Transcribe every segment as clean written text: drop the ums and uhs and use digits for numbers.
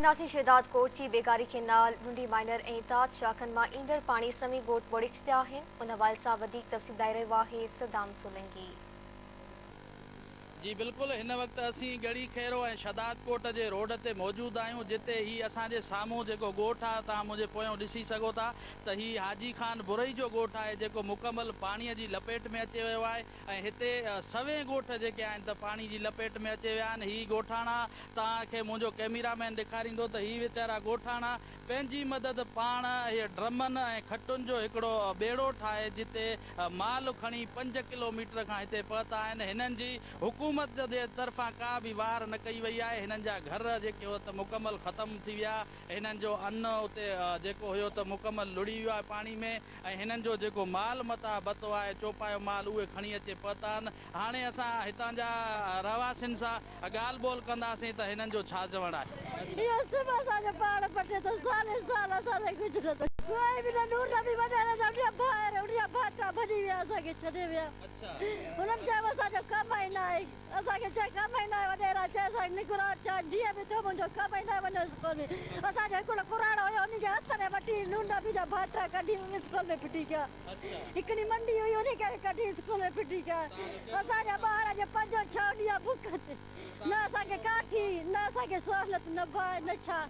ناصر شهدادڪوٽ جي Begari canal, ڊنڊي minor ۽ تاج شاخن مان ايندڙ پاڻي سوين ڳوٺ ٻوڙي ڇڏيا آهن. ان حوالي سان وڌيڪ تفصيل ٻڌائي رهيو آهي صدام سولنگي. جي بلڪل هن وقت اسين ڳڙهي خيرو ۽ شهدادڪوٽ جي روڊ تي موجود آهيون جتي هي اسان جي سامهون جيڪو ڳوٺ آهي توهان منهنجي پويان ڏسي سگهو ٿا ته هي حاجي خان برئي جو ڳوٺ آهي جيڪو مڪمل پاڻي جي لپيٽ ۾ اچي ويو آهي ۽ هتي سوين ڳوٺ جيڪي آهن ته پاڻي جي لپيٽ ۾ اچي ويا آهن هي ڳوٺاڻا توهان کي منهنجو ڪئميرا مين ڏيکاريندو ته هي ويچارا ڳوٺاڻا پنهنجي مدد پاڻ اهي ڊرمن ۽ کٽن جو هڪڙو ٻيڙو ٺاهي جتي مال کڻي پنج ڪلو ميٽر کان هتي پهتا آهن هنن جي حڪومت جي طرفان ڪا به واهر نه ڪئي وئي آهي هنن جا گهر جيڪي هو ته مڪمل ختم ٿي ويا هنن جو ان اتي جيڪو هيو ته مڪمل لڙهي ويو آهي پاڻي ۾ ۽ هنن جو جيڪو مال متاع بتو آهي چوپايو مال اهي کڻي اچي پهتا آهن هاڻي اسان هتان جا رهواسين سان ڳالهه ٻولهه ڪنداسين ته هنن جو ڇا چوڻ آهي. اهو سڀ اسان جو پاڻ پٽي ٿو سالين سال اسان سان ڪجهه نه ٿو ڪوئي به نه نور نبي وڏيري جا انهيا ڀائر انهيا ڀائٽا ڀڄي ويا اسان کي ڇڏي ويا هنن چيو اسان جو ڪم ئي ناهي اسان کي چئي ڪم ئي ناهي وڏيرا چئي اسان کي نگران ڇا جيئن به ٿيو منهنجو ڪم ئي ناهي وڃو اسڪول ۾ اسان جو هڪڙو ڪراڙو هيو انهي کي هٿ ۾ وٺي نور نبي جا ڀائٽا ڪڍي اسڪول ۾ ڦٽي ڪيا. هڪڙي منڊي هئي انهي کي ڪڍي اسڪول ۾ ڦٽي ڪيا. اسان جا ٻار اڄ پنجون ڇهون ڏينهن آ بک تي. نه اسان کي ڪاٺي نه اسان کي سهولت نه باهه نه ڇا.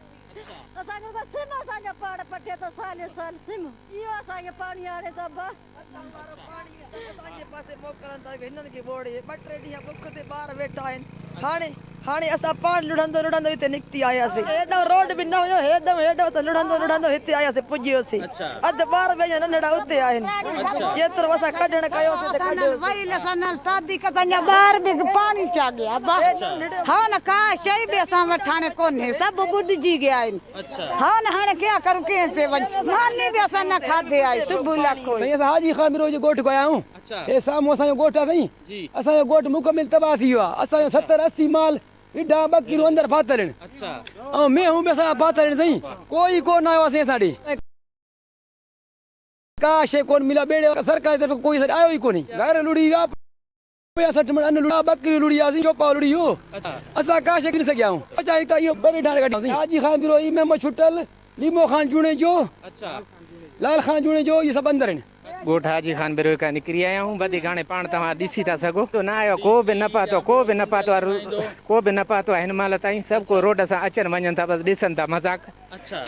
اسان کي رڳو سم اسان جو پاڻ پٽي ٿو سالين سال سم اهو اسان کي پاڻي آڻي ٿو ابا. اسان وارو پاڻي اسان جي پاسي موڪلن ٿا هنن کي ٻوڙي ٻه ٽي ڏينهن بک تي ٻار ويٺا آهن هاڻي هاڻي اسان پاڻ لڙهندو لڙهندو هتي نڪتي آياسين. هيڏانهن روڊ به نه هيو هيڏانهن هيڏانهن اسان لڙهندو لڙهندو هتي آياسين پڄيوسين. اڌ ٻار به اڃا ننڍڙا اتي آهن. جيترو اسان ڪڍڻ ڪيوسين ته ڪڍيوسين. ٻار به پاڻي چا گيا ابا ها نه ڪا شئي به اسان وٽ هاڻي ڪونهي سڀ ٻڏجي گيا آهن ها نه هاڻي ڪيا ڪرون ڪنهن تي وڃ ماني به اسان نه کاڌي آهي صبح لاکو. سائين اسان حاجي خان بروهي جي ڳوٺ کان آيا آهيون هي سامهون اسان جو ڳوٺ آهي سائين. اسان جو ڳوٺ مڪمل تباهه ٿي ويو آهي اسان جو ستر 80 مال رڍا ٻڪريون اندر ڦاٿل آهن ۽ مينهون به اسان جا ڦاٿل آهن سائين ڪوئي ڪو نه آيو آهي سائين اسان ڏي ۽ ڪا شيء ڪونه ملي آهي ٻيڙي سرڪار جي طرف ڪوئي اسان ڏي آيو ئي ڪونهي گهر لڙهي ويا 50 60 مڻ ان لڙهي ويا ٻڪريون لڙهي ويا سائين چوپايو لڙهي ويو اسان ڪا شيء ڪڍي سگهيا آهيون اچا هتان اهو ٻه رڍا ڪڍيا سائين حاجي خان بروهي محمد ڇٽل ليمو خان جوڻيجو لال خان جوڻيجو اهي سڀ اندر آهن. ڳوٺ حاجي خان بروهي کان نڪري آيا آهيون وڌيڪ هاڻي پاڻ توهان ڏسي ٿا سگهو. نه آيو ڪو به نه پهتو ڪو به نه پهتو آهي ڪو به نه پهتو آهي هن مهل تائين سڀ ڪو روڊ سان اچن وڃن ٿا بس ڏسن ٿا مذاق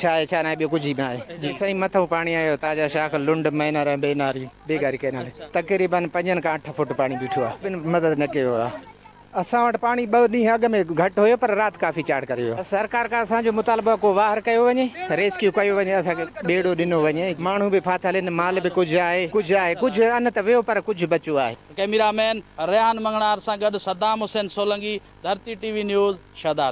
ڇا آهي ڇا ناهي ٻيو ڪجهه به ناهي. جي سائين مٿئون پاڻي آيو تازا شاخ لنڊ مينار ۽ بيناري بيگاري ڪئنال تقريبن پنجن کان اٺ فوٽ پاڻي بيٺو آهي. مدد نه ڪيو آهي. اسان وٽ پاڻي ٻه ڏينهن اڳ ۾ گهٽ هيو پر رات ڪافي چاڙهه ڪري ويو. سرڪار کان اسان جو مطالبو آهي ڪو واهر ڪيو وڃي، ريسڪيو ڪيو وڃي، اسان کي ٻيڙو ڏنو وڃي، ماڻهو به ڦاٿل آهن، مال به ڪجهه آهي، ڪجهه آهي، ڪجهه ان ته ويو پر ڪجهه بچو آهي. ڪئميرا مين ريحان مڱڻهار سان گڏ Saddam Hussain Solangi, Dharti T V news, Shahdad.